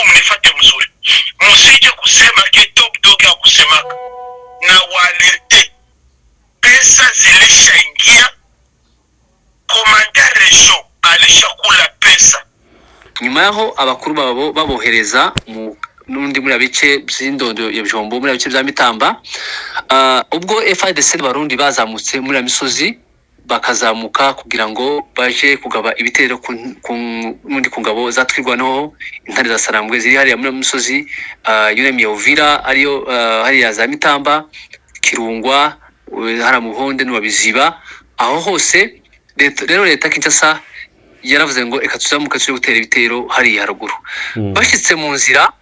Mnifate mzuri, musije kusema que Top Dog ya kusemaka na waalerte, pesa zilishaingia, commandant région alishakula pesa. Nyuma yaho abakuru babo babohereza mu n'undi muri bice by'indondo ya Bijombo, muri bice bya Mitamba. Ubwo FARDC n'Abarundi bazamutse muri ya misozi, bakazamuka kugira ngo baje kugaba ibitero n'undi ku ngabo za Twirwaneho, Intare za Sarambwe ziri hariya muri misozi yuremiye Uvira, ariyo hariya za Mitamba, Kirungwa, hariya Muhonde n'Uwabiziba, aho hose. Rero leta ya Kinshasa yaravuze ngo reka tuzamuke tuje gutera ibitero hariya haruguru. Bashyitse mu nzira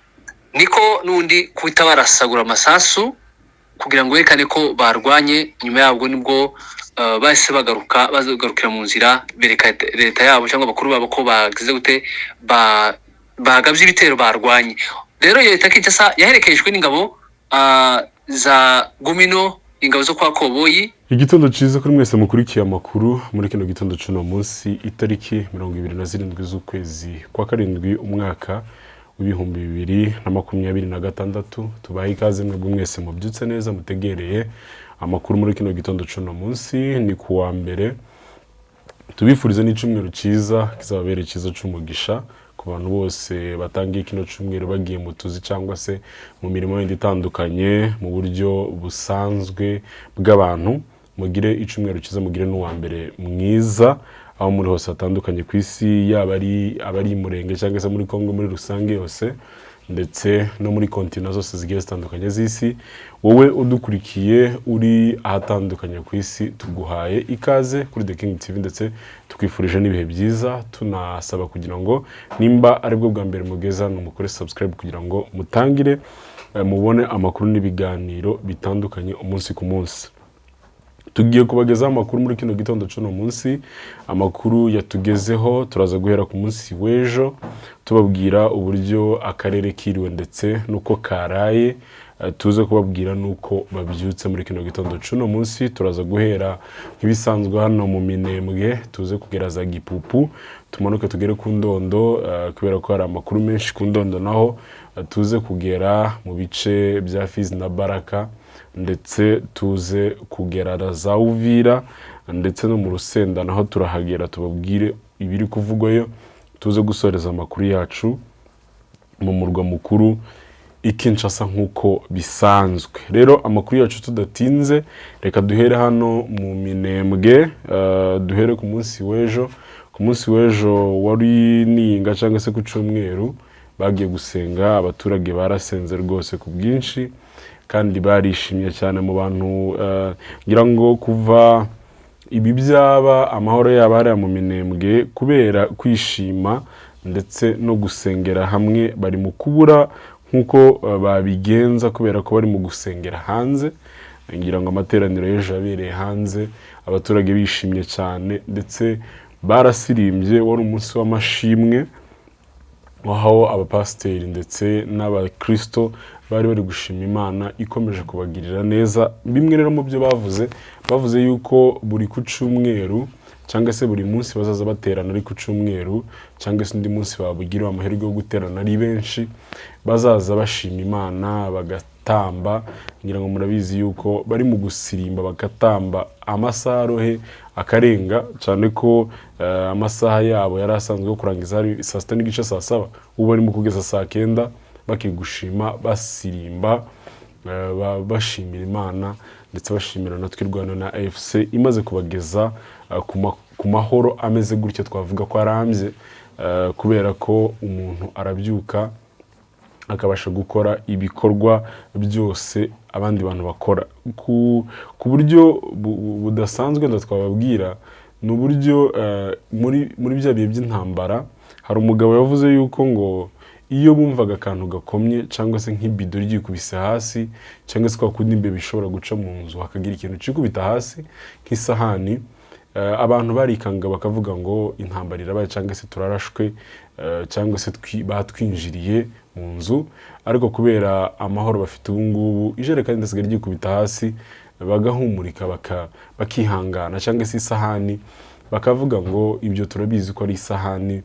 niko n'undi kuhita barasagura amasasu kugira ngo berekane ko barwanye. Nyuma yabwo nibwo bahise bagaruka, bagarukira mu nzira, bereka leta yabo cyangwa abakuru babo ko bagize gute, bagabye ibitero, barwanye. Rero iyo leta ya Kinshasa yaherekejwe n'ingabo za Gumino, ingabo zo kwa Koboyi. Igitondo cyiza kuri mwese mukurikiye amakuru muri kino gitondo cy'uno munsi, itariki 27 z'ukwezi kwa karindwi, umwaka w'2026. Tubahe ikaze mwebwe mwese mubyutse neza, mutegereye amakuru muri kino gitondo cy'uno munsi. Ni ku wa mbere. Tubifurize n'icyumweru cyiza, kizababere cyiza cy'umugisha ku bantu bose batangiye kino cyumweru bagiye mu tuzi cyangwa se mu mirimo yindi itandukanye mu buryo busanzwe bw'abantu. Mugire icyumweru cyiza, mugire n'uwa mbere mwiza aho muri hose hatandukanye ku isi, yaba ari abari i Murenge cyangwa se muri Congo muri rusange yose, ndetse no muri continent zose zigiye zitandukanye z'isi. Wowe udukurikiye uri ahatandukanye ku isi, tuguhaye ikaze kuri The King TV, ndetse tukwifurije n'ibihe byiza. Tunasaba kugira ngo nimba aribwo bwa mbere mugeze hano, mukore subscribe kugira ngo mutangire mubone amakuru n'ibiganiro bitandukanye umunsi ku munsi. Tugiye kubagezaho amakuru muri kino gitondo cy'uno munsi. Amakuru yatugezeho, turaza guhera ku munsi w'ejo tubabwira uburyo akarere kiriwe ndetse n'uko karaye, tuze kubabwira n'uko babyutse muri kino gitondo cy'uno munsi. Turaza guhera nk'ibisanzwe hano mu Minembwe, tuze kugera za Gipupu, tumanuke tugere ku Ndondo, kubera ko hari amakuru menshi ku Ndondo naho, tuze kugera mu bice bya Fizi na Baraka, ndetse tuze kugera za Uvira, ndetse no mu Rusenda naho turahagera tubabwire ibiri kuvugwayo. Tuze gusoreza amakuru yacu mu murwa mukuru i Kinshasa nk'uko bisanzwe. Rero amakuru yacu tudatinze, reka duhere hano mu Minembwe, duhere ku munsi w'ejo. Ku munsi w'ejo wari niyinga cyangwa se ku cyumweru, bagiye gusenga, abaturage barasenze rwose ku bwinshi kandi barishimye cyane. Mu bantu, ngira ngo kuva ibi byaba, amahoro yaba hariya mu Minembwe, kubera kwishima ndetse no gusengera hamwe, bari mu kubura nk'uko babigenza kubera ko bari mu gusengera hanze. Ngira ngo amateraniro y'ejo yabereye hanze, abaturage bishimye cyane ndetse barasirimbye. Wari umunsi w'amashimwe, aho abapasiteri ndetse n'abakristo bari bari gushima Imana ikomeje kubagirira neza. Bimwe rero mu byo bavuze, bavuze yuko buri ku cyumweru cyangwa se buri munsi bazaza baterana ari ku cyumweru, cyangwa se undi munsi babugiriwe amahirwe yo guterana ari benshi, bazaza bashima Imana, bagatamba. Ngira ngo murabizi yuko bari mu gusirimba, bagatamba amasaha arohe akarenga cyane, ko amasaha yabo yari asanzwe yo kurangiza ari saa 6:30, saa 7, ubu barimo kugeza saa 9 bakigushima, basirimba, bashimira Imana, ndetse bashimira na Twirwaneho na AFC imaze kubageza ku mahoro ameze gutya. Twavuga ko arambye, kubera ko umuntu arabyuka akabasha gukora ibikorwa byose abandi bantu bakora ku buryo budasanzwe. Twababwira ni uburyo muri bya bihe by'intambara, hari umugabo yavuze yuko ngo iyo bumvaga akantu gakomye cyangwa se nk'ibido ryikubise hasi, cyangwa se kwa kundi imbeba ishobora guca mu nzu hakagira ikintu cikubita hasi nk'isahani, abantu barikanga bakavuga ngo intambara irabaye, cyangwa se turarashwe, cyangwa se batwinjiriye mu nzu. Ariko kubera amahoro bafite ubu ngubu, ijerekani risigaye ryikubita hasi bagahumurika, bakihangana, cyangwa se isahani, bakavuga ngo ibyo turabizi ko ari isahani,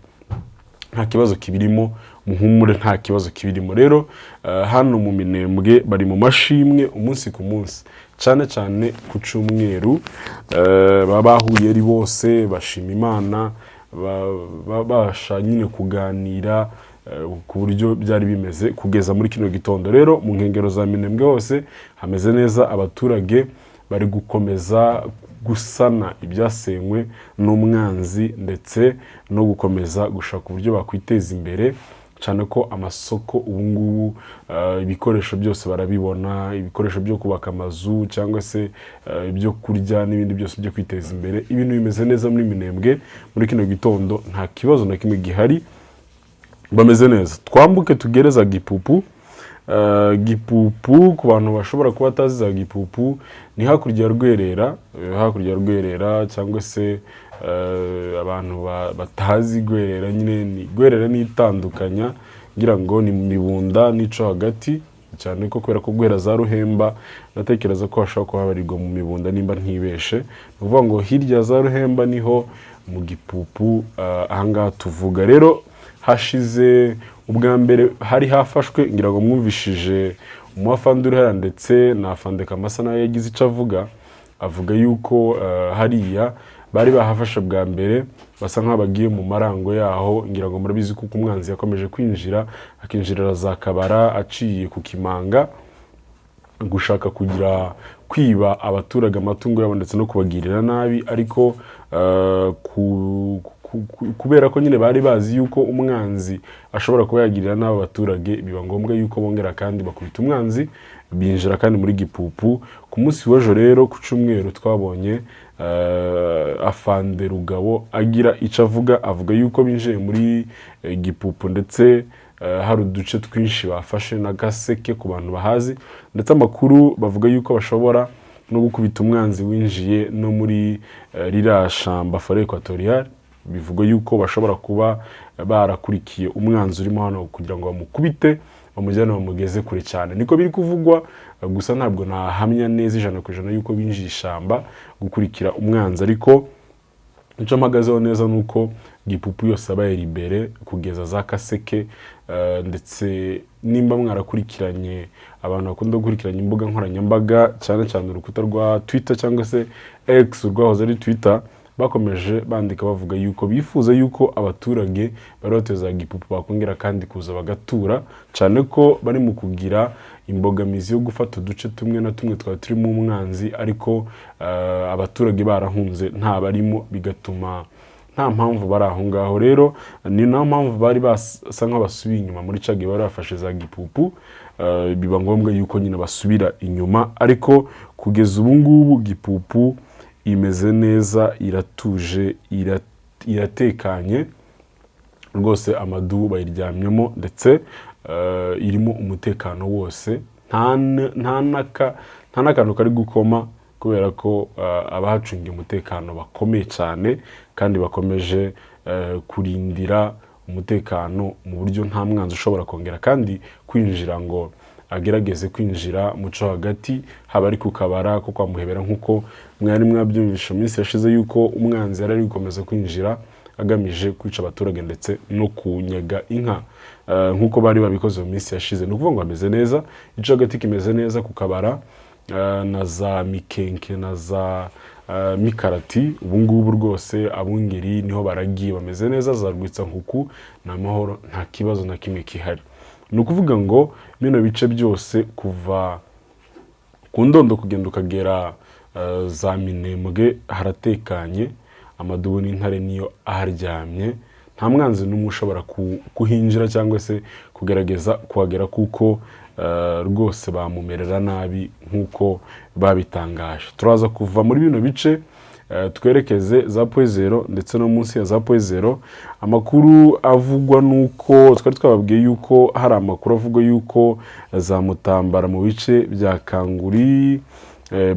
nta kibazo kibirimo. Muhumure, nta kibazo kibirimo. Rero hano mu Minembwe bari mu mashimwe umunsi ku munsi, cyane cyane ku cyumweru. Baba bahuye ari bose, bashima Imana, babasha nyine kuganira ku buryo byari bimeze kugeza muri kino gitondo. Rero mu nkengero za Minembwe hose hameze neza, abaturage bari gukomeza gusana ibyasenywe n'umwanzi ndetse no gukomeza gushaka uburyo bakwiteza imbere, cyane ko amasoko ubu ngubu ibikoresho byose barabibona, ibikoresho byo kubaka amazu cyangwa se ibyo kurya n'ibindi byose byo kwiteza imbere. Ibintu bimeze neza muri Minembwe muri kino gitondo, nta kibazo na kimwe gihari, bameze neza. Twambuke tugere za Gipupu. Gipupu, ku bantu bashobora kuba batazi za Gipupu, ni hakurya ya Rwerera, hakurya ya Rwerera, cyangwa se abantu batazi Rwerera nyine, ni Rwerera ni itandukanya, ngira ngo ni Mibunda n'ico hagati cyane, ko kubera ko guhera za Ruhemba ndatekereza ko hashobora kuba habarirwa mu Mibunda nimba ntibeshe. Ni ukuvuga ngo hirya ya za Ruhemba niho mu Gipupu. Ahangaha tuvuga rero hashize ubwa mbere hari hafashwe, ngira ngo mwumvishije umuafande uri hariya ndetse na afande Kamasa nawe yagize icyo avuga, avuga yuko hariya bari bahafashe bwa mbere, basa nk'aho bagiye mu marango yaho. Ngira ngo murabizi kuko umwanzi yakomeje kwinjira, akinjirira za Kabara aciye ku Kimanga, gushaka kugira kwiba abaturage amatungo yabo ndetse no kubagirira nabi. Ariko kubera ko nyine bari bazi yuko umwanzi ashobora kuba yagirira nabi abaturage, biba ngombwa yuko bongera kandi bakubita umwanzi, binjira kandi muri Gipupu. Ku munsi w'ejo rero, ku cyumweru, twabonye afande Rugabo agira icyo avuga, avuga yuko binjiye muri Gipupu ndetse hari uduce twinshi bafashe na Gaseke ku bantu bahazi, ndetse amakuru bavuga yuko bashobora no gukubita umwanzi winjiye no muri ririya shamba, forêt équatoriale. Bivugwa yuko bashobora kuba barakurikiye umwanzi urimo hano kugira ngo bamukubite, bamujyane, bamugeze kure cyane. Niko biri kuvugwa gusa, ntabwo nahamya neza 100% yuko binjiye ishyamba gukurikira umwanzi, ariko icyo mpagazeho neza ni uko Gipupu yose abaye libéré kugeza za Kaseke. Ndetse nimba mwarakurikiranye, abantu bakunda gukurikiranya imbuga nkoranyambaga, cyane cyane urukuta rwa Twitter cyangwa se X rwahoze ari Twitter, bakomeje bandika bavuga yuko bifuza yuko abaturage bari batuye za Gipupu bakongera kandi kuza bagatura, cyane ko bari mu kugira imbogamizi yo gufata uduce tumwe na tumwe twari turimo umwanzi, ariko abaturage barahunze nta barimo, bigatuma nta mpamvu bari aho ngaho. Rero ni nayo mpamvu bari basa nk'abasubiye inyuma muri cya gihe bari bafashe za Gipupu, biba ngombwa yuko nyine basubira inyuma. Ariko kugeza ubu ngubu Gipupu imeze neza, iratuje, iratekanye rwose, amadubu bayiryamyemo ndetse irimo umutekano wose, nta n'akantu kari gukoma, kubera ko abahacungiye umutekano bakomeye cyane kandi bakomeje kurindira umutekano mu buryo nta mwanzi ushobora kongera kandi kwinjira ngo agerageze kwinjira mu cyo hagati, haba ari ku Kabara ko kwa Muhebera, nk'uko mwari mwabyumvishe mu minsi yashize yuko umwanzi yari ari gukomeza kwinjira agamije kwica abaturage ndetse no kunyaga inka, nk'uko bari babikoze mu minsi yashize. Ni ukuvuga ngo hameze neza, ico hagati kimeze neza ku Kabara na za Mikenke na za Mikarati. Ubu ngubu rwose abungeri niho baragiye, bameze neza. Za Rwitsankuku ni amahoro, nta kibazo na kimwe gihari. Ni ukuvuga ngo bino bice byose kuva ku Ndondo kugenda ukagera za Minembwe haratekanye, amadubu n'intare niyo aharyamye, nta mwanzi n'umwe ushobora kuhinjira cyangwa se kugerageza kuhagera, kuko rwose bamumerera nabi nk'uko babitangaje. Turaza kuva muri bino bice twerekeze za Point Zéro ndetse no munsi ya za Point Zéro. Amakuru avugwa nuko twari twababwiye yuko hari amakuru avugwa yuko za Mutambara mu bice bya Kanguri,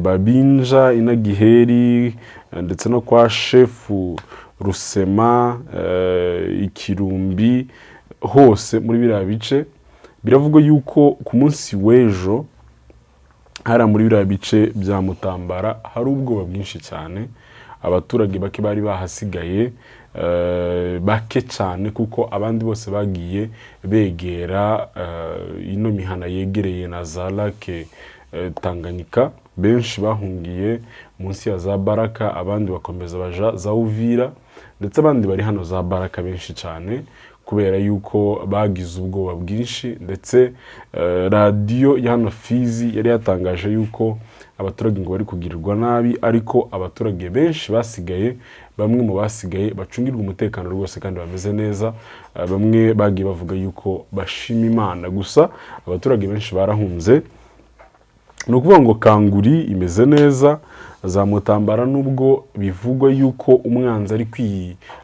Babinja, Inagiheri, ndetse no kwa shefu Rusema, Ikirumbi, hose muri biriya bice biravugwa yuko ku munsi w'ejo hariya muri biriya bice bya Mutambara hari ubwoba bwinshi cyane. Abaturage bake bari bahasigaye. bake cyane, kuko abandi bose bagiye begera ino mihana yegereye na za Lake Tanganyika. Benshi bahungiye munsi ya za Baraka, abandi bakomeza baja za Uvira, ndetse abandi bari hano za Baraka benshi cyane, kubera yuko bagize ubwoba bwinshi. Ndetse radiyo ya hano Fizi yari yatangaje yuko abaturage ngo bari kugirirwa nabi, ariko abaturage benshi basigaye, bamwe mu basigaye bacungirwa umutekano rwose kandi bameze neza. Bamwe bagiye bavuga yuko bashima Imana, gusa abaturage benshi barahunze. Ni ukuvuga ngo Kanguri imeze neza, za Mutambara, nubwo bivugwa yuko umwanzi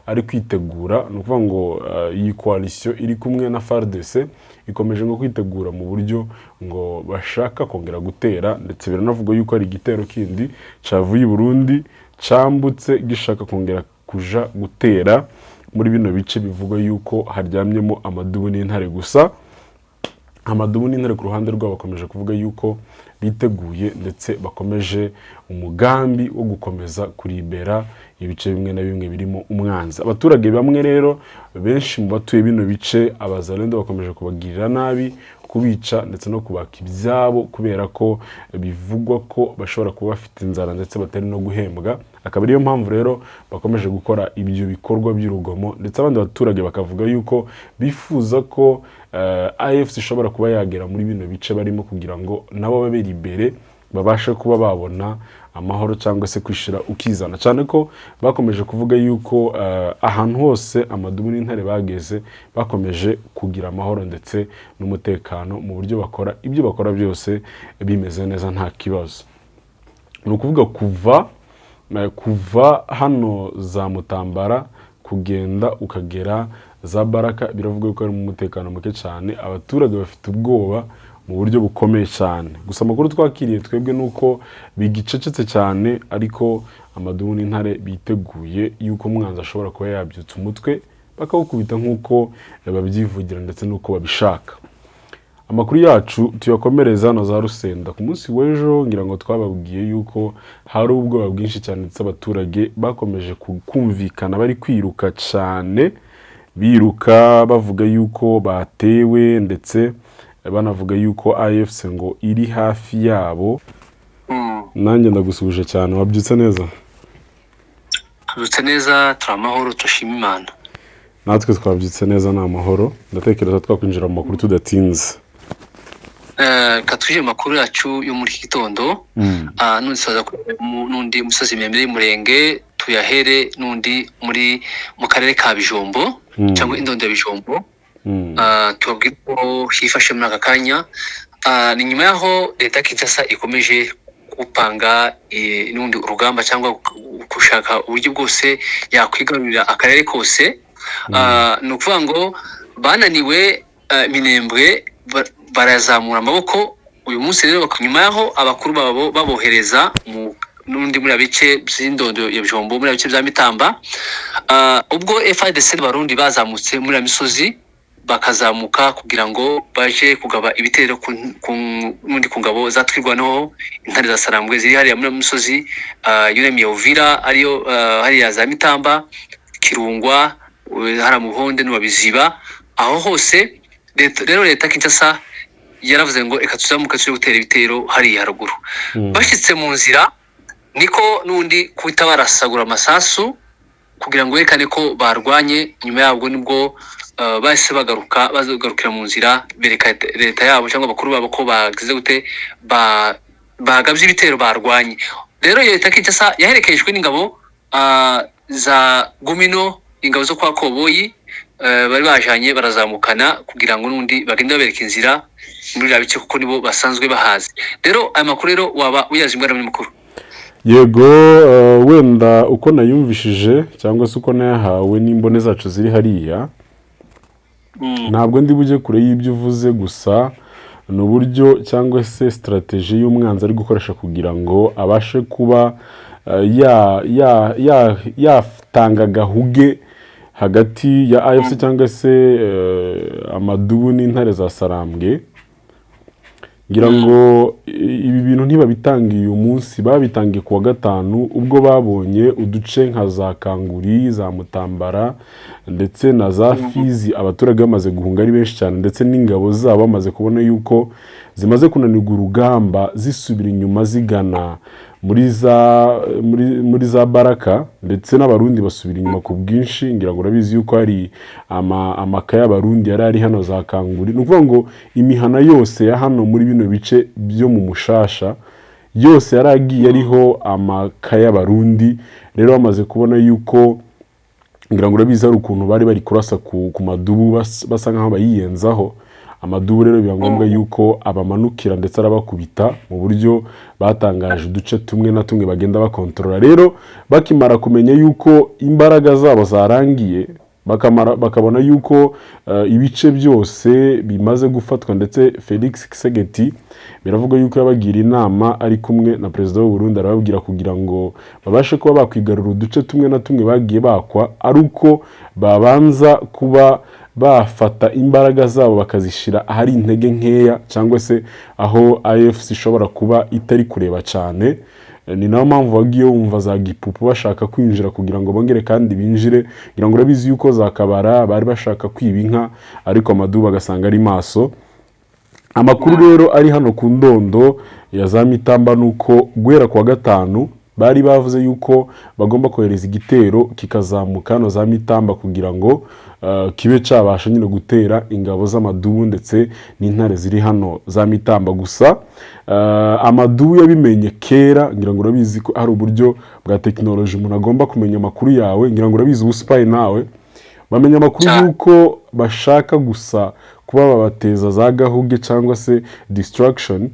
ari kwitegura. Ni ukuvuga ngo iyi coalition iri kumwe na FARDC ikomeje ngo kwitegura mu buryo ngo bashaka kongera gutera, ndetse biranavugwa yuko hari igitero kindi cyavuye i Burundi cyambutse gishaka kongera kuja gutera muri bino bice bivugwa yuko haryamyemo amadubu n'intare. Gusa amadubu n'intare ku ruhande rwabo bakomeje kuvuga yuko biteguye, ndetse bakomeje umugambi wo gukomeza kuribera ibice bimwe na bimwe birimo umwanzi. Abaturage bamwe rero, benshi mu batuye bino bice, Abazalendo bakomeje kubagirira nabi, kubica ndetse no kubaka ibyabo, kubera ko bivugwa ko bashobora kuba bafite inzara ndetse batari no guhembwa, akaba ariyo mpamvu rero bakomeje gukora ibyo bikorwa by'urugomo. Ndetse abandi baturage bakavuga yuko bifuza ko AFC ishobora kuba yagera muri bino bice barimo, kugira ngo nabo babe libérés, babashe kuba babona amahoro cyangwa se kwishira ukizana, cyane ko bakomeje kuvuga yuko ahantu hose amadubu n'intare bageze bakomeje kugira amahoro ndetse n'umutekano, mu buryo bakora ibyo bakora byose bimeze neza, nta kibazo. Ni ukuvuga kuva hano za Mutambara kugenda ukagera za Baraka, biravuga ko harimo umutekano muke cyane, abaturage bafite ubwoba mu buryo bukomeye cyane. Gusa amakuru twakiriye twebwe ni uko bigicecetse cyane, ariko amadubu n'intare biteguye yuko umwanzi ashobora kuba yabyutsa umutwe bakawukubita nk'uko babyivugira ndetse n'uko babishaka. Amakuru yacu tuyakomereza hano za Rusenda. Ku munsi w'ejo ngira ngo twababwiye yuko hari ubwoba bwinshi cyane, ndetse abaturage bakomeje kumvikana bari kwiruka cyane, biruka bavuga yuko batewe, ndetse banavuga yuko AFC ngo iri hafi yabo. Nanjye ndagusuhuje cyane, wabyutse neza? Tubyutse neza, turi amahoro, turashima Imana. Natwe twabyutse neza, ni amahoro. Ndatekereza twakwinjira mu makuru tudatinze. Reka twinjire mu makuru yacu yo muri iki gitondo. N'undi tuzaza n'undi musozi miremire y'Umurenge, tuyahere n'undi muri mu karere ka Bijombo cyangwa Indondo ya Bijombo. Tubabwire ko hifashe muri aka kanya. Ni nyuma y'aho leta ya Kinshasa ikomeje gupanga n'ubundi urugamba cyangwa gushaka uburyo bwose yakwigarurira akarere kose. Ni ukuvuga ngo bananiwe Minembwe, barazamura amaboko uyu munsi rero, nyuma y'aho abakuru babo babohereza mu n'undi muri bice by'Indondo ya Bijombo, muri bice bya Mitamba. Ubwo FARDC Barundi bazamutse muri ya misozi, bakazamuka kugira ngo baje kugaba ibitero n'undi ku ngabo za Twirwaneho, intare za Sarambwe ziri hariya muri misozi yuremiye Uvira, ariyo hariya za Mitamba, Kirungwa, hariya mu Buhonde n'Uwabiziba, aho hose. Rero leta ya Kinshasa yaravuze ngo reka tuzamuke tuje gutera ibitero hariya haruguru. Bashyitse mu nzira niko n'undi kuhita barasagura amasasu kugira ngo berekane ko barwanye. Nyuma yabwo nibwo bahise bagaruka, bagarukira mu nzira, bereka leta yabo cyangwa abakuru babo ko bagize gute, bagabye ibitero, barwanye. Rero iyo leta ya Kinshasa yaherekejwe n'ingabo za Gumino, ingabo zo kwa Koboyi, bari bajanye barazamukana kugira ngo n'undi bagende babereka inzira muri biriya bice, kuko nibo basanzwe bahazi. Rero aya makuru rero waba uyazi, mbwana munyamakuru? Yego, wenda uko nayumvishije cyangwa se uko nayahawe n'imbone zacu ziri hariya, ntabwo ndi bujye kure y'ibyo uvuze. Gusa ni uburyo cyangwa se stratégie y'umwanzi ari gukoresha kugira ngo abashe kuba yatanga agahuge hagati ya AFC cyangwa se amadubu n'intare za Sarambwe. Ngira ngo ibi bintu ntibabitangiye uyu munsi, babitangiye ku wa gatanu, ubwo babonye uduce nka za Kanguri, za Mutambara ndetse na za Fizi, abaturage bamaze guhunga ari benshi cyane, ndetse n'ingabo zabo bamaze kubona yuko zimaze kunanirwa urugamba, zisubira inyuma zigana muri za Baraka, ndetse n'Abarundi basubira inyuma ku bwinshi. Ngira ngo urabizi yuko hari amaka y'Abarundi yari ari hano za Kanguri. Ni ukuvuga ngo imihana yose ya hano muri bino bice byo mu Mushasha yose yari agiye ariho amaka y'Abarundi. Rero bamaze kubona yuko, ngira ngo urabizi, hari ukuntu bari bari kurasa ku madubu, basa nkaho bayiyenzaho amadubu. Rero biba ngombwa yuko abamanukira ndetse arabakubita mu buryo batangaje uduce tumwe na tumwe bagenda bakontorora. Rero bakimara kumenya yuko imbaraga zabo zarangiye, bakamara bakabona yuko ibice byose bimaze gufatwa, ndetse Felix Tshisekedi biravuga yuko yabagira inama ari kumwe na perezida w'u Burundi, arababwira kugira ngo babashe kuba bakwigarura uduce tumwe na tumwe bagiye bakwa, ari uko babanza kuba bafata imbaraga zabo bakazishyira ahari intege nkeya, cyangwa se aho AFC ishobora kuba itari kureba cyane. Ni nayo mpamvu wagiye wumva za Gipupu bashaka kwinjira kugira ngo bongere kandi binjire. Ngira ngo urabizi yuko za Kabara bari bashaka kwiba inka, ariko amadubu agasanga ari maso. Amakuru rero ari hano ku Ndondo ya za Mitamba ni uko guhera ku wa gatanu bari bavuze yuko bagomba kohereza igitero kikazamuka hano za Mitamba kugira ngo kibe cyabasha nyine gutera ingabo z'amadubu ndetse n'intare ziri hano za Mitamba. Gusa amadubu yabimenye kera. Ngira ngo urabizi ko hari uburyo bwa tekinoloji umuntu agomba kumenya amakuru yawe. Ngira ngo urabizi ubusipayi nawe bamenya amakuru y'uko bashaka gusa kuba babateza za gahuge cyangwa se distraction.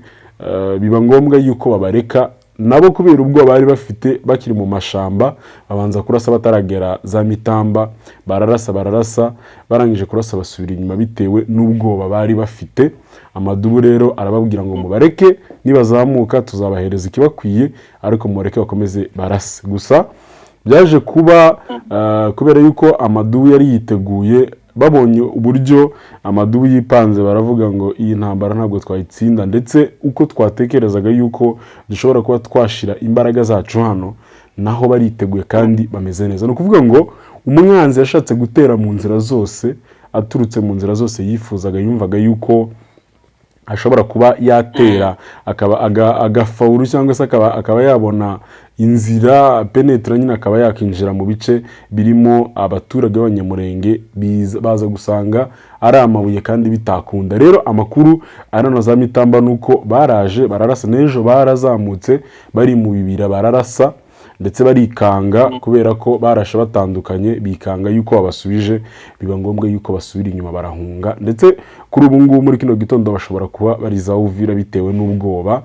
Biba ngombwa yuko babareka nabo kubera ubwoba bari bafite bakiri mu mashamba, babanza kurasa bataragera za Mitamba. Bararasa, bararasa, barangije kurasa basubira inyuma bitewe n'ubwoba bari bafite. Amadubu rero arababwira ngo mubareke, nibazamuka tuzabahereza ikibakwiye, ariko mureke bakomeze barase. Gusa byaje kuba kubera yuko amadubu yari yiteguye, babonye uburyo amadubu yipanze, baravuga ngo iyi ntambara ntabwo twayitsinda, ndetse uko twatekerezaga yuko dushobora kuba twashira imbaraga zacu hano, naho bariteguye kandi bameze neza. Ni ukuvuga ngo umwanzi yashatse gutera mu nzira zose, aturutse mu nzira zose yifuzaga, yumvaga yuko ashobora kuba yatera akaba agafawuru cyangwa se akaba yabona inzira penetra nyine, akaba yakinjira mu bice birimo abaturage b'Abanyamurenge, baza gusanga ari amabuye kandi bitakunda. Rero amakuru ari za Mitamba ni uko baraje bararasa, n'ejo barazamutse bari mu bibira bararasa, ndetse barikanga kubera ko barashe batandukanye, bikanga yuko babasubije, biba ngombwa yuko basubira inyuma barahunga. Ndetse kuri ubu ngubu muri kino gitondo bashobora kuba bari za Uvira bitewe n'ubwoba,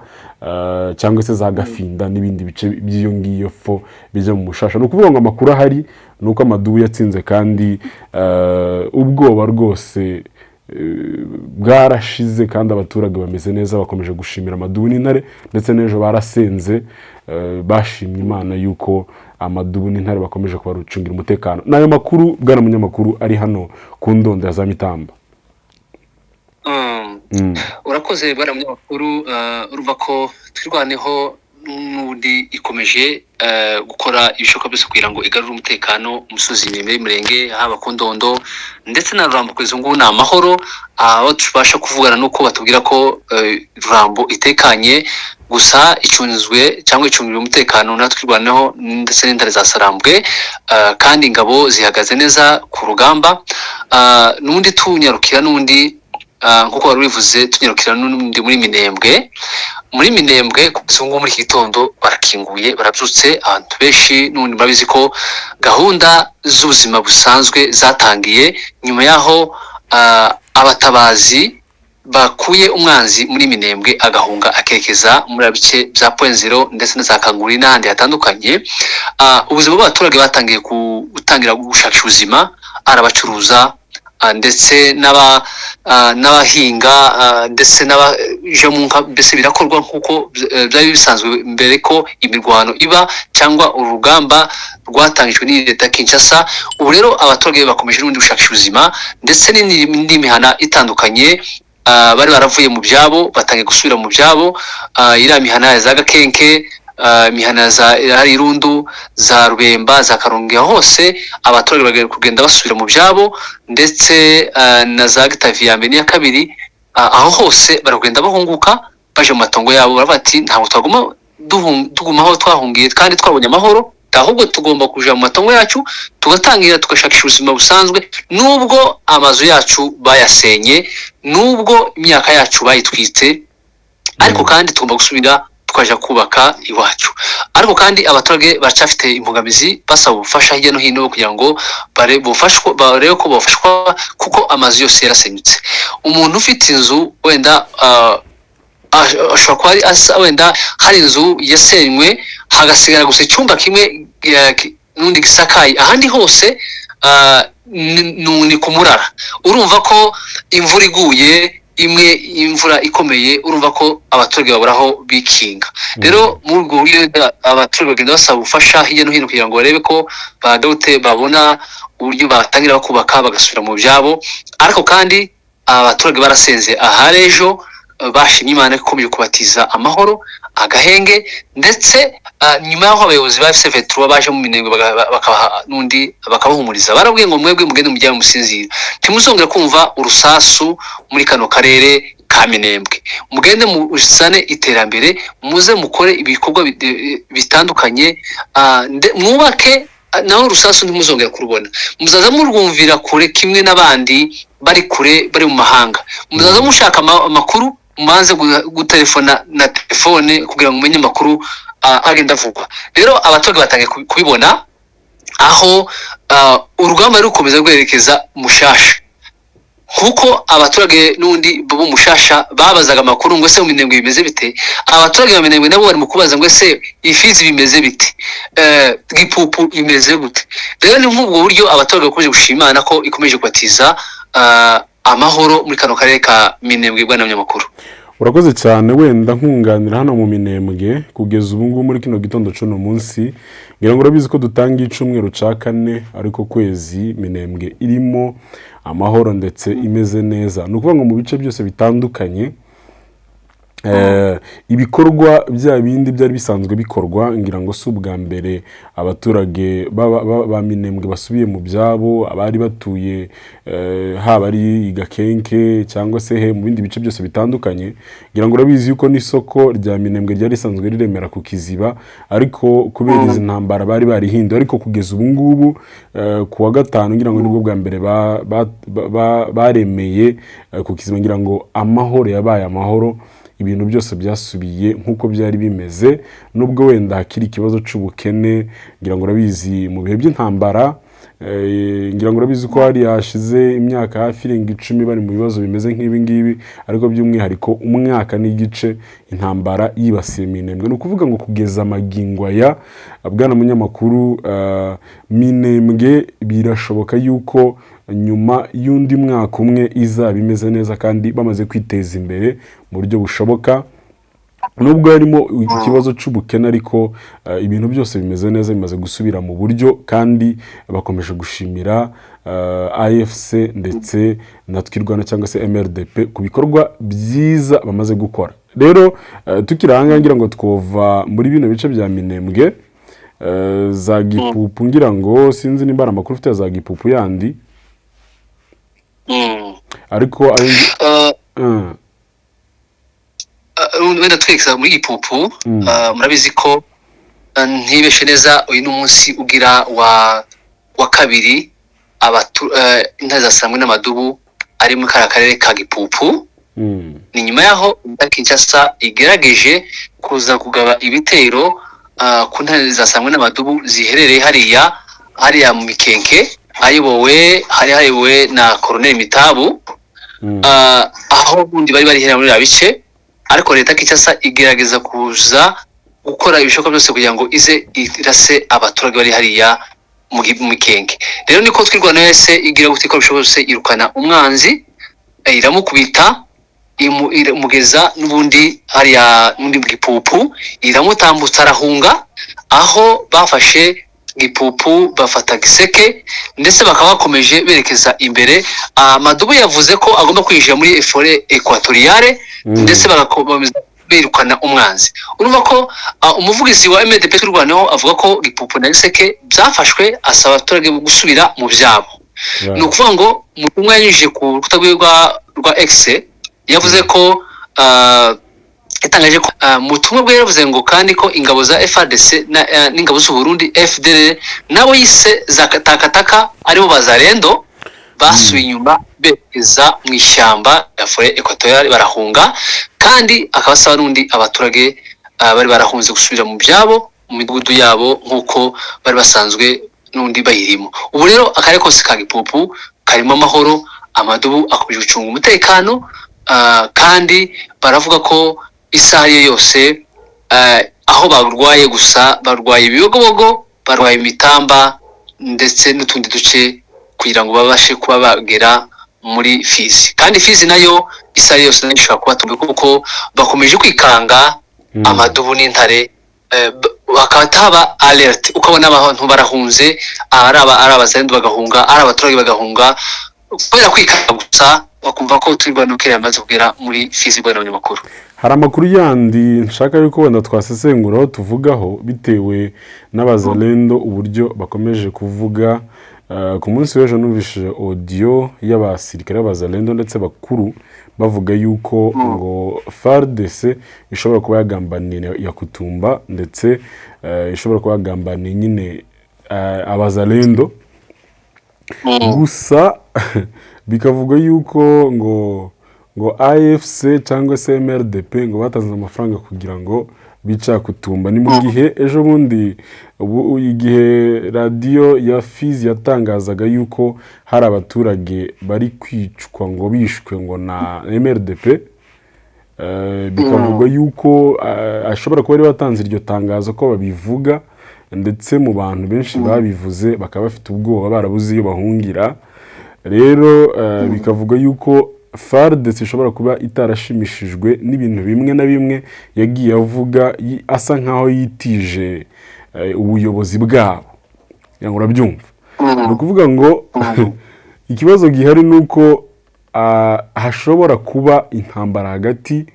cyangwa se za Gafinda n'ibindi bice by'iyo ngiyo fo bijya mu Mushasha. Ni ukuvuga ngo amakuru ahari ni uko amadubu yatsinze kandi ubwoba rwose bwarashize, kandi abaturage bameze neza, bakomeje gushimira amadubu n'intare, ndetse n'ejo barasenze, bashimye Imana yuko amadubu n'intare bakomeje kubarucungira umutekano. N'ayo makuru, bwana munyamakuru, ari hano ku Ndondo ya za Mitamba. Urakoze bwana munyamakuru. Urumva ko Twirwaneho n'ubundi ikomeje gukora ibishoboka byose kugira ngo igarure umutekano umusozi miremire y'Umurenge, haba ku Ndondo ndetse na Rurambo. Kugeza ubu ngubu ni amahoro. Aho tubasha kuvugana nuko batubwira ko Rurambo itekanye, gusa icunzwe cyangwa icungiwe umutekano na Twirwaneho ndetse n'intare za Sarambwe, kandi ingabo zihagaze neza ku rugamba. N'ubundi tunyarukira n'undi, nk'uko wari ubivuze, tunyarukira n'undi muri Minembwe. Muri Minembwe kugeza ubu ngubu muri iki gitondo barakinguye, barabyutse abantu benshi. N'ubundi murabizi ko gahunda z'ubuzima busanzwe zatangiye nyuma y'aho abatabazi bakuye umwanzi muri Minembwe agahunga akerekeza muri bice bya Point Zero ndetse na za Kanguri n'ahandi hatandukanye. Ubuzima bw'abaturage batangiye gutangira gushakisha ubuzima, arabacuruza ndetse n'abahinga ndetse n'abaje mu nka, mbese birakorwa nk'uko byari bisanzwe mbere ko imirwano iba cyangwa urugamba rwatangijwe n'iyi leta ya Kinshasa. Ubu rero abaturage bakomeje n'ubundi gushakisha ubuzima ndetse n'indi mihana itandukanye. Bari baravuye mu byabo, batangiye gusubira mu byabo. Iriya mihana za Gakenke, imihana za hari Irundu, za Rubemba, za Karungi, hose abaturage bagiye kugenda basubira mu byabo, ndetse na za Gitavi ya mbere n'iya kabiri. Aho hose baragenda bahunguka baje mu matongo yabo. Baravuga ati: "Ntabwo twaguma tuguma aho twahungiye kandi twabonye amahoro, ahubwo tugomba kuja mu matongo yacu, tugatangira tugashakisha ubuzima busanzwe, nubwo amazu yacu bayasenye, nubwo imyaka yacu bayitwitse, ariko kandi tugomba gusubira tukaja kubaka iwacu." Ariko kandi abaturage baracyafite imbogamizi, basaba ubufasha hirya no hino kugira ngo barebe ko bafashwa, kuko amazu yose yarasenyutse. Umuntu ufite inzu wenda ashobora kuba ari wenda hari inzu yasenywe, hagasigara gusa icyumba kimwe n'undi gisakaye, ahandi hose ni ku murara. Urumva ko imvura iguye imwe, imvura ikomeye, urumva ko abaturage babura aho bikinga. Rero muri ubwo buryo abaturage bagenda basaba ubufasha hirya no hino kugira ngo barebe ko badawute babona uburyo batangira bakubaka, bagasubira mu byabo. Ariko kandi abaturage barasenze ahari ejo, bashimye Imana ko ikomeje kubatiza amahoro, agahenge, ndetse nyuma y'aho abayobozi ba AFC 23 baje mu Minembwe, bakabaha n'undi bakabahumuriza, barabwiye ngo: "Mwebwe mugende mujyane musinzira, ntimuzongera kumva urusasu muri kano karere ka Minembwe. Mugende muzane iterambere, muze mukore ibikorwa bitandukanye, mwubake, naho urusasu ntimuzongera kurubona. Muzaza murwumvira kure kimwe n'abandi bari kure, bari mu mahanga. Muzaza mushaka amakuru, mubanze gutelefona na telefone kugira ngo mumenye amakuru agenda avugwa." Rero abaturage batangiye kubibona aho urugamba ruri gukomeza rwerekeza Mushasha, kuko abaturage n'undi bo Mushasha babazaga amakuru ngo: "Ese mu Minembwe bimeze bite?" Abaturage ba Minembwe nabo bari mu kubaza ngo: "Ese Ifizi bimeze bite? Gipupu imeze gute?" Rero ni nk'ubwo buryo abaturage bakomeje gushima Imana ko ikomeje kubatiza amahoro muri kano karere ka Minembwe, bwana munyamakuru. Urakoze cyane. Wenda nkunganira hano mu Minembwe, kugeza ubu ngubu muri kino gitondo cy'uno munsi, ngira ngo urabizi ko dutanga icumweru cya kane, ariko kwezi Minembwe irimo amahoro ndetse imeze neza. Ni ukuvuga ngo mu bice byose bitandukanye, ibikorwa bya bindi byari bisanzwe bikorwa. Ngira ngo si ubwa mbere abaturage ba Minembwe basubiye mu byabo, abari batuye haba ari i Gakenke cyangwa se he mu bindi bice byose bitandukanye. Ngira ngo urabizi yuko n'isoko rya Minembwe ryari risanzwe riremera ku Kiziba, ariko kubera izi ntambara bari barihinduye. Ariko kugeza ubu ngubu, ku wa gatanu ngira ngo nibwo bwa mbere baremeye ku Kiziba. Ngira ngo amahoro yabaye amahoro, ibintu byose byasubiye nk'uko byari bimeze, nubwo wenda hakiri ikibazo cy'ubukene. Ngira ngo urabizi mu bihe by'intambara, ngira ngo urabizi ko hari hashize imyaka hafi irenga 10 bari mu bibazo bimeze nk'ibi ngibi, ariko by'umwihariko umwaka n'igice intambara yibasiye Minembwe. Ni ukuvuga ngo kugeza amagingo aya, bwana munyamakuru, Minembwe birashoboka yuko nyuma y'undi mwaka umwe izaba imeze neza kandi bamaze kwiteza imbere mu buryo bushoboka, nubwo harimo ikibazo cy'ubukene, ariko ibintu byose bimeze neza, bimaze gusubira mu buryo, kandi bakomeje gushimira AFC ndetse na Twirwana cyangwa se MRDP ku bikorwa byiza bamaze gukora. Rero tukiri aha ngaha, ngira ngo twova muri bino bice bya Minembwe, za Gipupu, ngira ngo sinzi nimba hari amakuru ufite ya za Gipupu yandi, ariko ayo Wenda twerekeza muri Gipupu. Murabizi ko ntibeshe neza, uyu ni umunsi ugira wa kabiri intare za Sarambwe n'amadubu ari muri kariya karere ka Gipupu. Ni nyuma y'aho Kinshasa igerageje kuza kugaba ibitero ku ntare za Sarambwe n'amadubu ziherereye hariya mu Mikenke, ayobowe hari hayobowe na Colonel Mitabu, aho ubundi bari bari muri biriya bice. Ariko leta ya Kinshasa igerageza kuza gukora ibishoboka byose kugira ngo ize irase abaturage bari hariya mu Mikenke. Rero niko Twirwana wese igira gute, ikora ibishoboka byose, irukana umwanzi, iramukubita, iramugeza n'ubundi hariya n'undi mu Gipupu, iramutambutsa arahunga, aho bafashe Gipupu, bafata Giseke, ndetse bakaba bakomeje berekeza imbere. Madubu yavuze ko agomba kwinjira muri forêt équatoriale, ndetse bagakomeza birukana umwanzi. Urumva ko umuvugizi wa MDP Twirwaneho avuga ko Gipupu na Giseke byafashwe, asaba abaturage gusubira mu byabo. Ni ukuvuga ngo mu butumwa yanyujije ku rukuta rwe rwa X, yavuze ko yatangaje ko mu butumwa bwe yavuze ngo kandi ko ingabo za FARDC n'ingabo z'u Burundi FDLR nabo yise za takataka, aribo bazarendo, basubiye inyuma berekeza mu ishyamba ya forêt équatoriale, barahunga. Kandi akaba asaba n'undi abaturage bari barahunze gusubira mu byabo, mu midugudu yabo, nk'uko bari basanzwe n'undi bayirimo. Ubu rero akarere kose ka Gipupu karimo amahoro. Amadubu akomeje gucunga umutekano, kandi baravuga ko isaha iyo yose aho barwaye gusa, barwaye Ibibogobogo, barwaye Imitamba ndetse n'utundi duce, kugira ngo babashe kuba bagera muri Fizi. Kandi Fizi nayo isaha yose nayo ishobora kubatunga, kuko bakomeje kwikanga amadubu n'intare, bakaba haba alerte, ukabona abantu barahunze, ari abazarendo bagahunga, ari abaturage bagahunga kubera kwikanga gusa, bakumva ko turi Rwanda yamaze kugera muri Fizi. Rwanda abanyamakuru. Hari amakuru yandi nshaka yuko wenda twasesenguraho, tuvugaho bitewe n'abazalendo uburyo bakomeje kuvuga. Ku munsi w'ejo numvise audio y'abasirikare b'abazalendo ndetse bakuru bavuga yuko ngo FARDC ishobora kuba yagambaniye Yakutumba, ndetse ishobora kuba yagambaniye nyine abazalendo. Gusa bikavuga yuko ngo AFC cyangwa se MRDP ngo batanze amafaranga kugira ngo bica Kutumba. Ni mu gihe ejo bundi ubu igihe radiyo ya Fizi yatangazaga yuko hari abaturage bari kwicwa, ngo bishwe ngo na MRDP, bikavugwa yuko ashobora kuba ari watanze iryo tangazo ko babivuga, ndetse mu bantu benshi babivuze bakaba bafite ubwoba, barabuze iyo bahungira. Rero bikavuga yuko FARDC ishobora kuba itarashimishijwe n'ibintu bimwe na bimwe yagiye avuga, asa nkaho yitije ubuyobozi bwabo. Ngira ngo urabyumva. Ni ukuvuga ngo ikibazo gihari ni uko hashobora kuba intambara hagati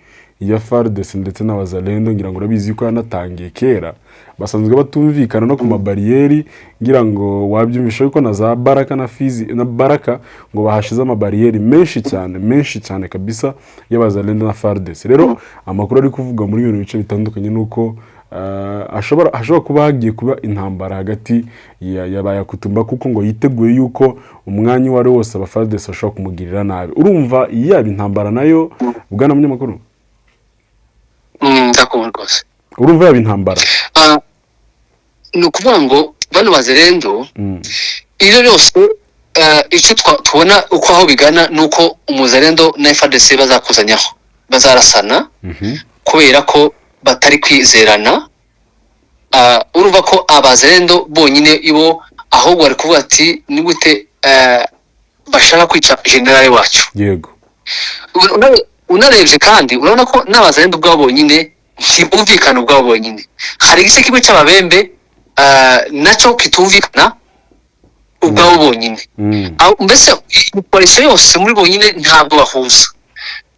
ya FARDC ndetse n'abazalendo. Ngira ngo urabizi ko yanatangiye kera, basanzwe batumvikana no ku mabariyeri. Ngira ngo wabyumvisha yuko na za Baraka na Fizi na Baraka ngo bahashize amabariyeri menshi cyane, menshi cyane kabisa, y'abazalendo na FARDC. Rero amakuru ari kuvugwa muri bino bice bitandukanye ni uko hashobora kuba hagiye kuba intambara hagati ya ba Yakutumba, kuko ngo yiteguye yuko umwanya uwo ari wo wose aba FARDC bashobora kumugirira nabi. Urumva yaba intambara nayo, bwana munyamakuru? Ndakumva rwose. Urumva yaba intambara? Ni ukuvuga ngo bano bazerendo, ibyo byose, icyo tubona uko aho bigana ni uko umuzarendo na FARDC bazakuzanyaho, bazarasana, kubera ko batari kwizerana. Urumva ko abazarendo bonyine ibo ahubwo bari kuvuga ati: "Ni gute bashaka kwica generale wacu?" Unarebye kandi urabona ko n'abazarendo ubwabo bonyine ntibumvikana ubwabo bonyine. Hari igice kimwe cy'ababembe nacyo kitumvikana ubwabo bonyine. Mbese coalition yose muri bonyine ntabwo bahuza,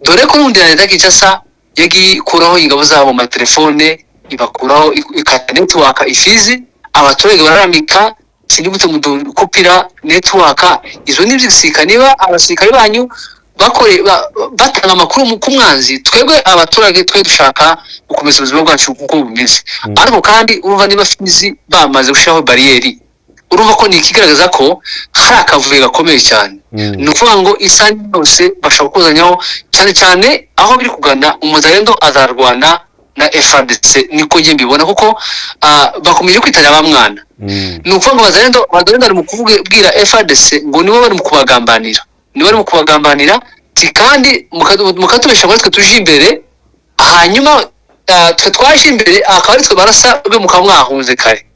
dore ko n'ubundi na leta ya Kinshasa yagiye ikuraho ingabo zabo mu matelefone, ibakuraho, ikata network ifizi, abaturage bararambika sinzi gute mudukopira network. Izo ni iby'ibisirikare. Niba abasirikare banyu bakore batanga amakuru ku mwanzi, twebwe abaturage twe dushaka gukomeza ubuzima bwacu uko bumeze. Ariko kandi urumva niba Fizi bamaze gushyiraho bariyeri, urumva ko ni ikigaragaza ko hari akavuyo gakomeye cyane. Ni ukuvuga ngo isaha yose bashobora kuzanyaho, cyane cyane aho biri kugana, umuzarendo azarwana na FARDC, niko njye mbibona, kuko bakomeje kwitanya ba mwana. Ni ukuvuga ngo abazarendo bari mu kubwira FARDC ngo nibo bari mu kubagambanira, nibo bari mu kubagambanira ti kandi mukatubesha ngo twe tuje imbere, hanyuma twe twaje imbere akaba ari twe barasa, mwe mukaba mwahunze kare.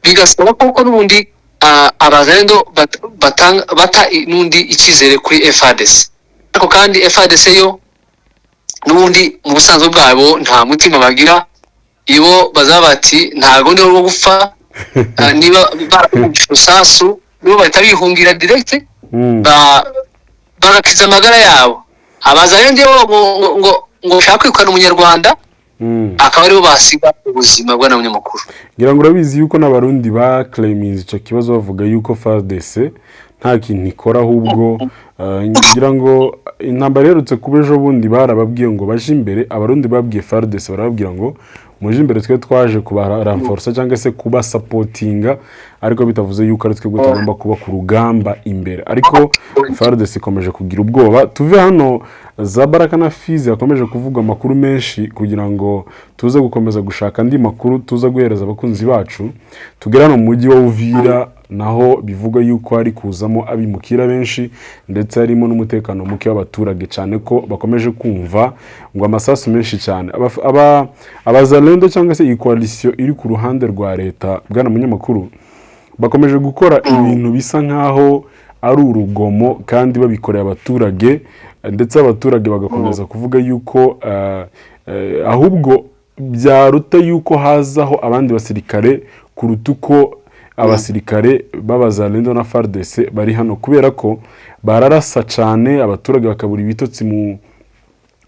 Bigasaba koko n'ubundi abazarendo bata n'undi icyizere kuri FARDC. Ariko kandi FARDC yo n'ubundi mu busanzwe bwabo nta mutima bagira. Ibo bazaba bati ntabwo ndiho rwo gupfa. Niba barakubise urusasu, nibo bahita bihungira direct, bagakiza amagara yabo. Abazalendo bo ngo bashaka kwirukana umunyarwanda, akaba aribo basiga ubuzima bwa munyamakuru. Ngira ngo urabizi yuko n'Abarundi baclaiminze icyo kibazo, bavuga yuko FARDC nta kintu ikora, ahubwo ngira ngo intambara iherutse kuba ejo bundi barababwiye ngo baje imbere. Abarundi babwiye FARDC, barababwira ngo muje imbere, twe twaje kubarenforsa cyangwa se kubasupportinga, ariko bitavuze yuko ari twebwe tugomba kuba ku rugamba imbere. Ariko FARDC ikomeje kugira ubwoba. Tuve hano za Baraka na Fizi hakomeje kuvugwa amakuru menshi, kugira ngo tuze gukomeza gushaka andi makuru tuza guhereza abakunzi bacu. Tugere hano mu mujyi wa Uvira, naho bivugwa yuko hari kuzamo abimukira benshi, ndetse harimo n'umutekano muke w'abaturage, cyane ko bakomeje kumva ngo amasasu menshi cyane. Abazalendo cyangwa se iyi coalition iri ku ruhande rwa leta, bwana munyamakuru, bakomeje gukora ibintu bisa nkaho ari urugomo kandi babikoreye abaturage, ndetse abaturage bagakomeza kuvuga yuko ahubwo byaruta yuko hazaho abandi basirikare kuruta uko abasirikare b'Abazalendo na FARDC bari hano, kubera ko bararasa cyane, abaturage bakabura ibitotsi mu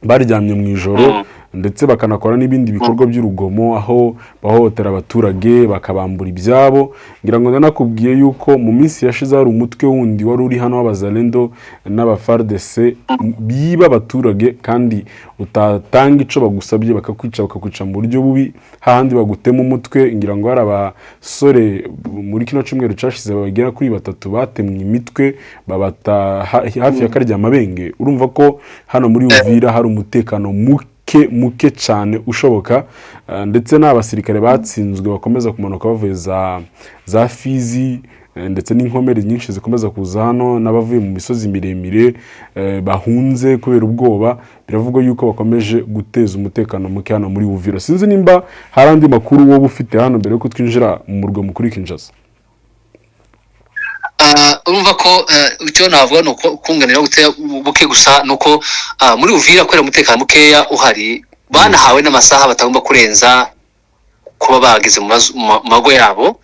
baryamye mu ijoro, ndetse bakanakora n'ibindi bikorwa by'urugomo, aho bahohotera abaturage, bakabambura ibyabo. Ngira ngo ndanakubwiye yuko mu minsi yashize hari umutwe wundi wari uri hano w'Abazalendo n'abaFARDC biba abaturage, kandi utatanga ico bagusabye bakakwica, bakakwica mu buryo bubi, hahandi bagutema umutwe. Ngira ngo hari abasore muri kino cyumweru cyashize bagera kuri batatu batemwe imitwe, babata hafi ya Karyamabenge. Urumva ko hano muri Uvira hari umutekano muke muke cyane ushoboka, ndetse n'abasirikare batsinzwe bakomeza kumanuka bavuye za Fizi, ndetse n'inkomere nyinshi zikomeza kuza hano, n'abavuye mu misozi miremire bahunze kubera ubwoba. Biravugwa yuko bakomeje guteza umutekano muke hano muri Uvira. Sinzi nimba hari andi makuru wowe ufite hano mbere yuko twinjira mu murwa mukuru Kinshasa. Urumva ko icyo navuga ni uko kunganira buke gusa ni uko muri Uvira, kubera umutekano mukeya uhari, banahawe n'amasaha batagomba kurenza kuba bageze mu mago yabo.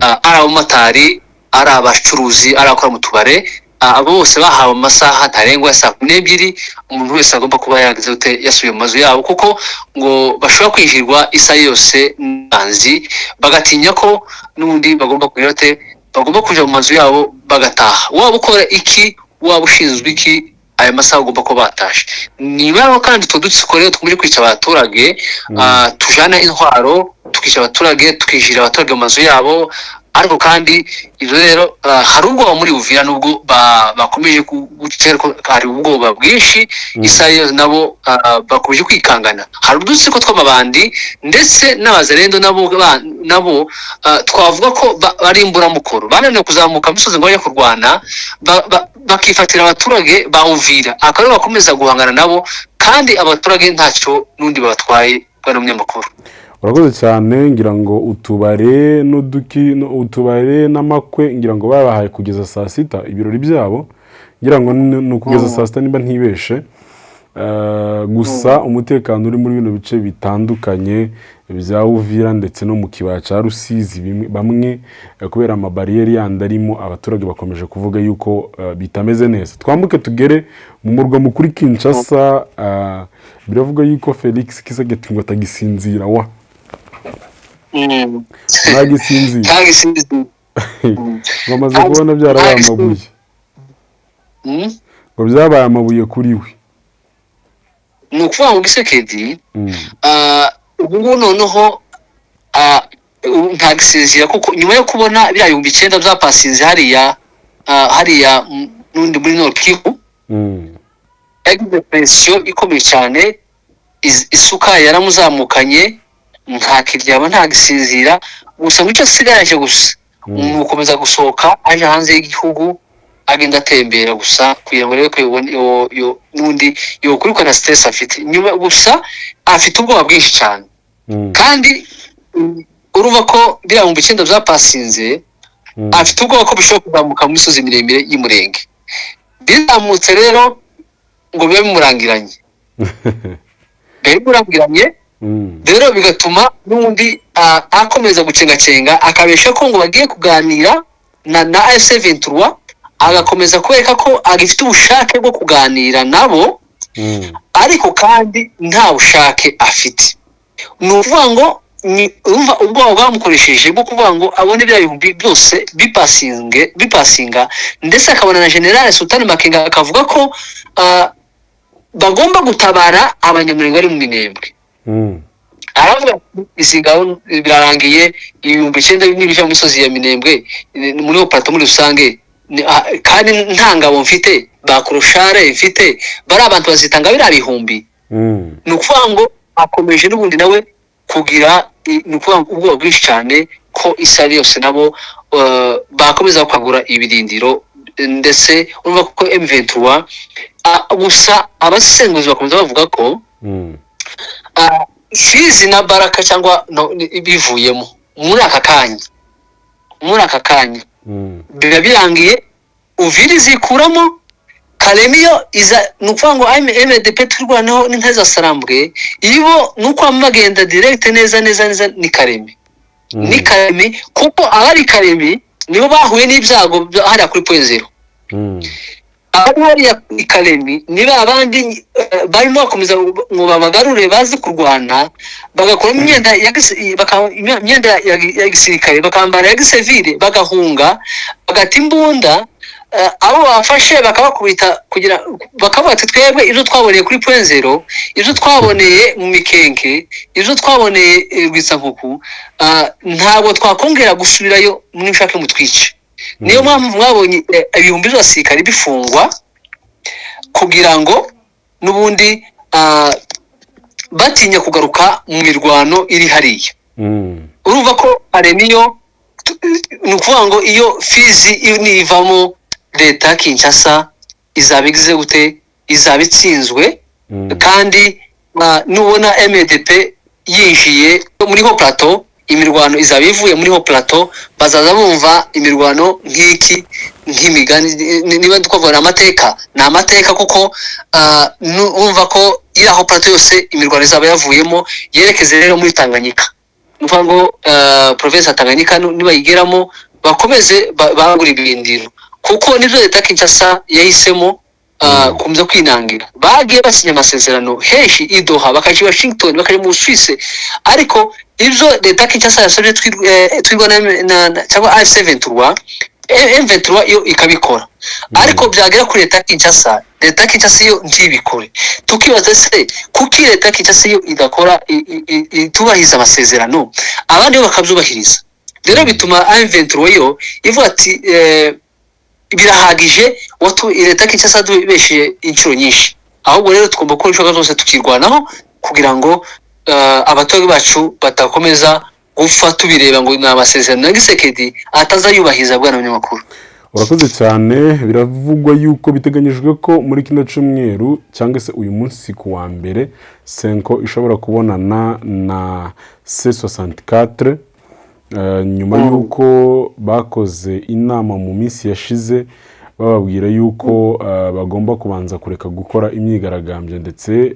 Ari abamotari, ari abacuruzi, ari abakora mu tubare, abo bose bahawe amasaha ntarengwa ya saa 12, umuntu wese agomba kuba yageze ute, yasubiye mu mazu yabo, kuko ngo bashobora kwinjirwa isaha yose n'abanzi, bagatinya ko n'ubundi bagomba kugira ute, bagomba kuja mu mazu yabo bagataha. Waba ukora iki, waba ushinzwe iki, aya masaha ugomba kuba batashe. Niba kandi utwo dutsiko rero tukomeje kwica abaturage, tujana intwaro, tukica abaturage, tukinjira abaturage mu mazu yabo. Ariko kandi ibyo rero, hari ubwoba muri Uvira, nubwo bakomeje guca, ariko hari ubwoba bwinshi isaha yose, nabo bakomeje kwikangana. Hari udutsiko tw'amabandi ndetse n'Abazalendo nabo twavuga ko bari imburamukoro, bananiwe kuzamuka imisozi ngo bajye kurwana, bakifatira abaturage ba Uvira, akaba aribo bakomeza guhangana nabo, kandi abaturage ntacyo n'undi babatwaye, bwana munyamakuru. Urakoze cyane. Ngira ngo utubare n'uduki utubare n'amakwe, ngira ngo babahaye kugeza saa 6 ibirori byabo, ngira ngo ni ukugeza saa 6 niba ntibeshe. Gusa umutekano uri muri bino bice bitandukanye bya Uvira ndetse no mu kibaya cya Rusizi, bamwe kubera amabariyeri yandi arimo, abaturage bakomeje kuvuga yuko bitameze neza. Twambuke tugere mu murwa mukuru Kinshasa. Biravuga yuko Felix Tshisekedi ngo atagisinzira wa ntagisinzira. Ntagisinzira. Ngo amaze kubona byarabaye amabuye, ngo byabaye amabuye kuri we. Ni ukuvuga ngo Tshisekedi ubu ngubu noneho ubu ntagisinzira, kuko nyuma yo kubona biriya 9000 byapasinze hariya n'undi muri Nord Kivu, yagize pression ikomeye cyane, isuka yaramuzamukanye, ntakiryama, ntagisinzira. Gusa ngo icyo asigaje gusa ni ugukomeza gusohoka aje hanze y'igihugu, agenda atembera gusa kugira ngo arebe ko n'undi yokurikana stress afite nyuma. Gusa afite ubwoba bwinshi cyane, kandi urumva ko biriya 9000 byapasinze, afite ubwoba ko bishobora kuzamuka mu misozi miremire y'Umurenge. Bizamutse rero ngo bibe bimurangiranye, bibe bimurangiranye. Rero bigatuma n'undi akomeza gucengacenga, akabesha ko ngo bagiye kuganira na AFC 23, agakomeza kwereka ko agifite ubushake bwo kuganira nabo, ariko kandi nta bushake afite. Ni ukuvuga ngo urumva ubwoba bwamukoresheje bwo kuvuga ngo abone bya bihumbi byose bipasinga, ndetse akabona na General Sultan Makenga akavuga ko bagomba gutabara Abanyamurenge bari mu Minembwe. Aravuga ati, izi ngabo birarangiye, 9000 n'ibiva mu misozi ya Minembwe, muri haut plateau muri rusange, kandi nta ngabo mfite, ba koroshare mfite, bari abantu bazitanga biriya bihumbi. Ni ukuvuga ngo akomeje n'ubundi nawe kugira ni ukuvuga ngo ubwoba bwinshi cyane ko isi ari yose nabo bakomeza kwagura ibirindiro. Ndetse urumva ko M23, gusa abasesenguzi bakomeza bavuga ko Fizi na Baraka cyangwa no, bivuyemo muri aka kanya biba birangiye. Uvira izikuramo, Kalemi yo iza. Ni ukuvuga ngo MDP Twirwaneho n'Intare za Sarambwe ibo ni uko bama bagenda direct neza neza neza ni Kalemi, ni Kalemi, kuko abari Kalemi nibo bahuye n'ibyago hariya kuri point zero. Abari hariya i Kalemi ni ba bandi barimo bakomeza ngo babagarure, bazi kurwana, bagakuramo imyenda ya gisirikare, bakambara ya gisivile, bagahunga, bagata imbunda, abo bafashe bakabakubita kugira bakavuga ati: "Twebwe ibyo twaboneye kuri point zero, ibyo twaboneye mu Mikenke, ibyo twaboneye Rwitsankuku, ntabwo twakongera gusubirayo, mwishake mutwice." Niyo mpamvu mwabonye ibihumbi by'abasirikare bifungwa kugira ngo n'ubundi batinya kugaruka mu mirwano iri hariya. Urumva ko aremiyo, ni ukuvuga ngo iyo Fizi nivamo, leta ya Kinshasa izaba igize gute? Izaba itsinzwe. Kandi nubona MDP yinjiye muri haut plateau, imirwano izaba ivuye muri haut plateau. Bazaza bumva imirwano nk'iki, nk'imigani. Niba twavuga ni amateka, ni amateka, kuko wumva ko iri haut plateau yose imirwano izaba yavuyemo, yerekeze rero muri Tanganyika. Ni ukuvuga ngo province ya Tanganyika nibayigeramo bakomeze bagura ibirindiro, kuko nibyo leta ya Kinshasa yahisemo, gukomeza kwinangira. Bagiye basinya amasezerano henshi i Doha, bakaja i Washington, bakaja mu Busuwisi, ariko ibyo leta ya Kinshasa yasabye twirwa cyangwa AFC 23, M23 yo ikabikora, ariko byagera kuri leta ya Kinshasa, leta ya Kinshasa yo ntibikore. Tukibaza se kuki leta ya Kinshasa yo idakora, itubahiriza amasezerano, abandi bo bakabyubahiriza? Rero bituma M23 yo ivuga ati: "Birahagije, watu leta ya Kinshasa yadubesheje inshuro nyinshi, ahubwo rero tugomba gukora ibishoboka byose tukirwanaho kugira ngo abaturage bacu batakomeza gupfa tubireba ngo ni amasezerano ya Tshisekedi atazayubahiriza." Bwana munyamakuru. Urakoze cyane. Biravugwa yuko biteganyijwe ko muri kino cyumweru cyangwa se uyu munsi ku wa mbere, CENCO ishobora kubonana na C64, nyuma y'uko bakoze inama mu minsi yashize, bababwira yuko bagomba kubanza kureka gukora imyigaragambyo, ndetse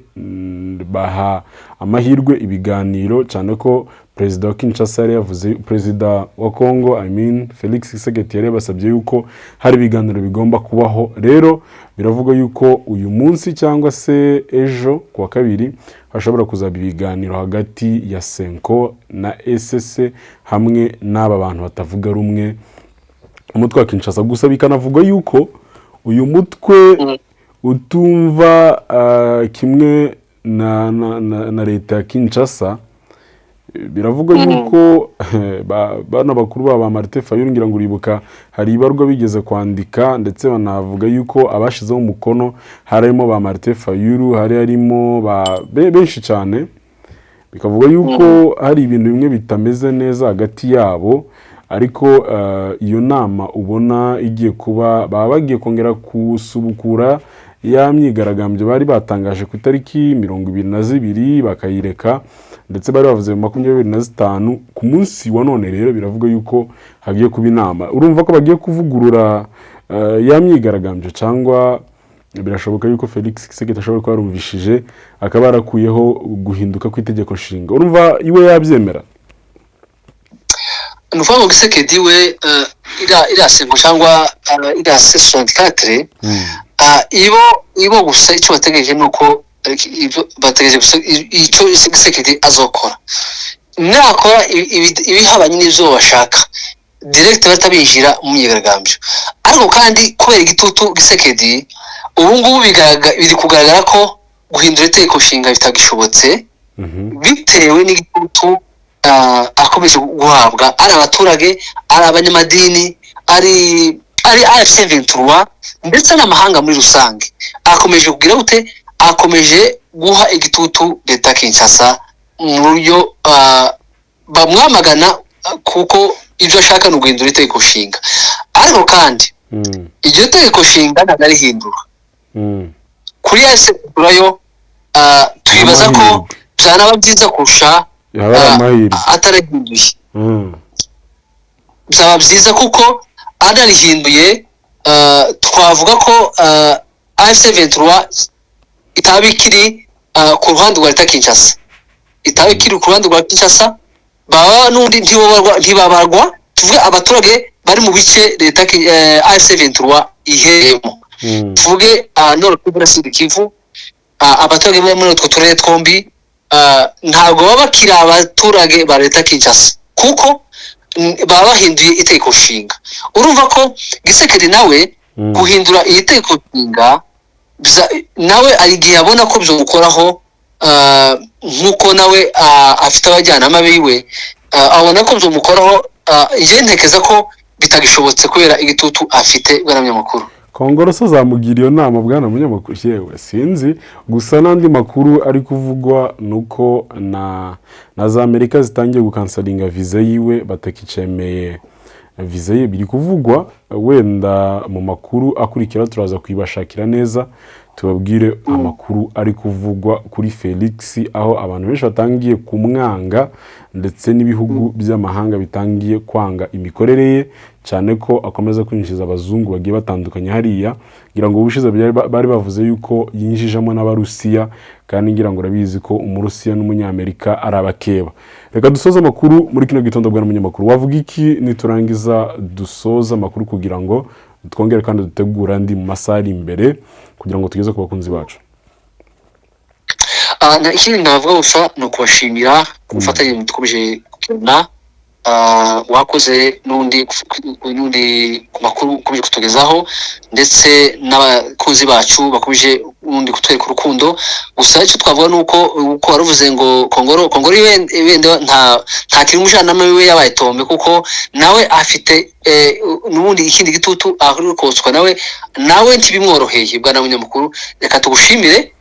baha amahirwe ibiganiro, cyane ko perezida wa Kinshasa yari yavuze, perezida wa Congo, I mean, Felix Tshisekedi, yari yabasabye yuko hari ibiganiro bigomba kubaho. Rero biravuga yuko uyu munsi cyangwa se ejo ku wa kabiri hashobora kuzaba ibiganiro hagati ya CENCO na ECC hamwe n'aba bantu batavuga rumwe umutwe wa Kinshasa. Gusa bikanavugwa yuko uyu mutwe utumva kimwe na leta ya Kinshasa. Biravugwa yuko bano bakuru baba ba Martin Fayulu, ngira ngo uribuka hari ibarwa bigeze kwandika, ndetse banavuga yuko abashizeho umukono harimo ba Martin Fayulu, hari harimo ba benshi cyane. Bikavuga yuko hari ibintu bimwe bitameze neza hagati yabo. Ariko iyo nama ubona igiye kuba, baba bagiye kongera gusubukura ya myigaragambyo bari batangaje ku itariki 22 bakayireka, ndetse bari bavuze 25 ku munsi wa none. Rero biravuga yuko hagiye kuba inama. Urumva ko bagiye kuvugurura ya myigaragambyo cyangwa Birashoboka yuko Felix Tshisekedi ashobora kuba yarumvishije, akaba yarakuyeho guhinduka kw'itegeko nshinga. Urumva iwe yabyemera? Ni ukuvuga ngo Tshisekedi we, iriya sengo cyangwa iriya C64, ibo gusa icyo bategereje ni uko ibyo bategereje gusa, icyo Tshisekedi azokora, nakora ibihabanye n'ibyo bashaka, direct bahita binjira mu myigaragambyo. Ariko kandi kubera igitutu Tshisekedi ubu ngubu biri kugaragara ko guhindura itegeko nshinga bitagishobotse, bitewe n'igitutu akomeje guhabwa, ari abaturage, ari abanyamadini, ari AFC 23 ndetse n'amahanga muri rusange. Akomeje kugira gute? Akomeje guha igitutu leta ya Kinshasa mu buryo bamwamagana, kuko ibyo ashaka ni uguhindura itegeko nshinga. Ariko kandi iryo tegeko nshinga ntabwo arihindura. Kuri AFC yo twibaza ko Amahirwe. byanaba byiza kurusha Yaba ari amahirwe. atarahinduye. Byaba byiza kuko anarihinduye, twavuga ko AFC 23 itaba ikiri ku ruhande rwa leta Kinshasa, itaba ikiri ku ruhande rwa Kinshasa, baba n'undi ntibabarwa, tuvuge abaturage bari mu bice leta AFC 23 iherereyemo, tuvuge Nord Kivu na Sud Kivu, abaturage bari muri utwo turere twombi ntabwo baba bakiri abaturage ba leta Kinshasa, kuko baba bahinduye itegeko nshinga. Urumva ko Tshisekedi nawe guhindura iri tegeko nshinga nawe hari igihe abona ko byomukoraho, nk'uko nawe afite abajyanama biwe, abona ko byomukoraho. Njye ntekereza ko bitagishobotse kubera igitutu afite, bwana munyamakuru. Kongoro se azamugira iyo nama, bwana munyamakuru? Yewe, sinzi. Gusa n'andi makuru ari kuvugwa ni uko na za Amerika zitangiye gukansaringa viza yiwe, batakicemeye viza ye. Biri kuvugwa, wenda mu makuru akurikira turaza kuyibashakira neza, tubabwire amakuru ari kuvugwa kuri Felix, aho abantu benshi batangiye kumwanga, ndetse n'ibihugu by'amahanga bitangiye kwanga imikorere ye, cyane ko akomeza kwinjiza abazungu bagiye batandukanye hariya. Ngira ngo ubushize bari bavuze yuko yinjijemo n'Abarusiya, kandi ngira ngo urabizi ko Umurusiya n'Umunyamerika ari abakeba. Reka dusoze amakuru muri kino gitondo. Bwana munyamakuru, wavuga iki niturangiza dusoza amakuru, kugira ngo twongere kandi dutegure andi mu masaha ari imbere, kugira ngo tugeze ku bakunzi bacu? Ikindi navuga gusa ni ukubashimira ku bufatanye dukomeje kugirana. Wakoze n'undi ku makuru ukomeje kutugezaho, ndetse n'abakunzi bacu bakomeje n'undi kutwereka urukundo. Gusa icyo twavuga ni uko wari ngo Kongoro wenda nta kintu, umujyanama wiwe yabaye tombe, kuko nawe afite n'ubundi ikindi gitutu ari kotswa, nawe ntibimworoheye. Bwana munyamakuru, reka tugushimire.